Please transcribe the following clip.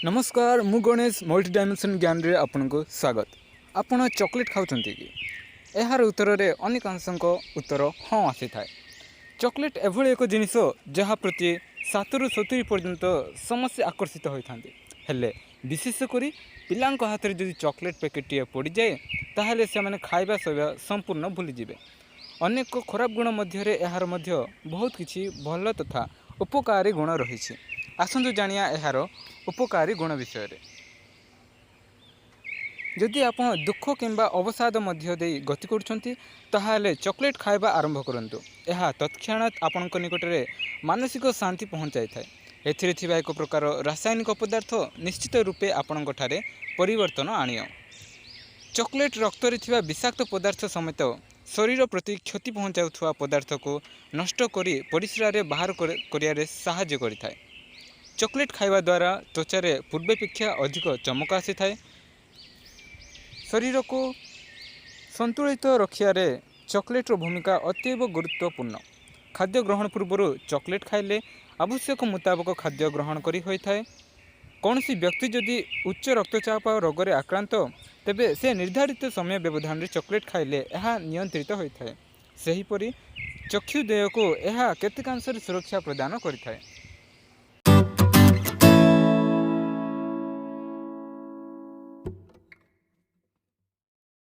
ନମସ୍କାର, ମୁଁ Ganesh. Multi dimension ଜ୍ଞାନରେ ଆପଣଙ୍କୁ ସ୍ୱାଗତ। ଆପଣ ଚକୋଲେଟ୍ ଖାଉଛନ୍ତି କି? ଏହାର ଉତ୍ତରରେ ଅନେକାଂଶଙ୍କ ଉତ୍ତର ହଁ ଆସିଥାଏ। ଚକୋଲେଟ୍ ଏଭଳି ଏକ ଜିନିଷ, ଯାହା ପ୍ରତି 7ରୁ 70 ପର୍ଯ୍ୟନ୍ତ ସମସ୍ତେ ଆକର୍ଷିତ ହୋଇଥାନ୍ତି। ହେଲେ ବିଶେଷ କରି ପିଲାଙ୍କ ହାତରେ ଯଦି ଚକୋଲେଟ୍ ପ୍ୟାକେଟ୍ଟିଏ ପଡ଼ିଯାଏ, ତାହେଲେ ସେମାନେ ଖାଇବା ଶୋଇବା ସମ୍ପୂର୍ଣ୍ଣ ଭୁଲିଯିବେ। ଅନେକ ଖରାପ ଗୁଣ ମଧ୍ୟରେ ଏହାର ମଧ୍ୟ ବହୁତ କିଛି ଭଲ ତଥା ଉପକାରୀ ଗୁଣ ରହିଛି। ଆସନ୍ତୁ ଜାଣିବା ଏହାର ଉପକାରୀ ଗୁଣ ବିଷୟରେ। ଯଦି ଆପଣ ଦୁଃଖ କିମ୍ବା ଅବସାଦ ମଧ୍ୟ ଦେଇ ଗତି କରୁଛନ୍ତି, ତାହେଲେ ଚକୋଲେଟ୍ ଖାଇବା ଆରମ୍ଭ କରନ୍ତୁ। ଏହା ତତ୍କ୍ଷଣାତ୍ ଆପଣଙ୍କ ନିକଟରେ ମାନସିକ ଶାନ୍ତି ପହଞ୍ଚାଇଥାଏ। ଏଥିରେ ଥିବା ଏକ ପ୍ରକାର ରାସାୟନିକ ପଦାର୍ଥ ନିଶ୍ଚିତ ରୂପେ ଆପଣଙ୍କଠାରେ ପରିବର୍ତ୍ତନ ଆଣିବ। ଚକୋଲେଟ୍ ରକ୍ତରେ ଥିବା ବିଷାକ୍ତ ପଦାର୍ଥ ସମେତ ଶରୀର ପ୍ରତି କ୍ଷତି ପହଞ୍ଚାଉଥିବା ପଦାର୍ଥକୁ ନଷ୍ଟ କରି ପରିସ୍ରାରେ ବାହାର କରିବାରେ ସାହାଯ୍ୟ କରିଥାଏ। ଚକୋଲେଟ୍ ଖାଇବା ଦ୍ୱାରା ତ୍ୱଚାରେ ପୂର୍ବାପେକ୍ଷା ଅଧିକ ଚମକ ଆସିଥାଏ। ଶରୀରକୁ ସନ୍ତୁଳିତ ରଖିବାରେ ଚକୋଲେଟ୍ର ଭୂମିକା ଅତୀବ ଗୁରୁତ୍ୱପୂର୍ଣ୍ଣ। ଖାଦ୍ୟ ଗ୍ରହଣ ପୂର୍ବରୁ ଚକୋଲେଟ୍ ଖାଇଲେ ଆବଶ୍ୟକ ମୁତାବକ ଖାଦ୍ୟ ଗ୍ରହଣ କରି ହୋଇଥାଏ। କୌଣସି ବ୍ୟକ୍ତି ଯଦି ଉଚ୍ଚ ରକ୍ତଚାପ ରୋଗରେ ଆକ୍ରାନ୍ତ, ତେବେ ସେ ନିର୍ଦ୍ଧାରିତ ସମୟ ବ୍ୟବଧାନରେ ଚକୋଲେଟ୍ ଖାଇଲେ ଏହା ନିୟନ୍ତ୍ରିତ ହୋଇଥାଏ। ସେହିପରି ଚକ୍ଷୁଦ୍ୱୟକୁ ଏହା କେତେକାଂଶରେ ସୁରକ୍ଷା ପ୍ରଦାନ କରିଥାଏ।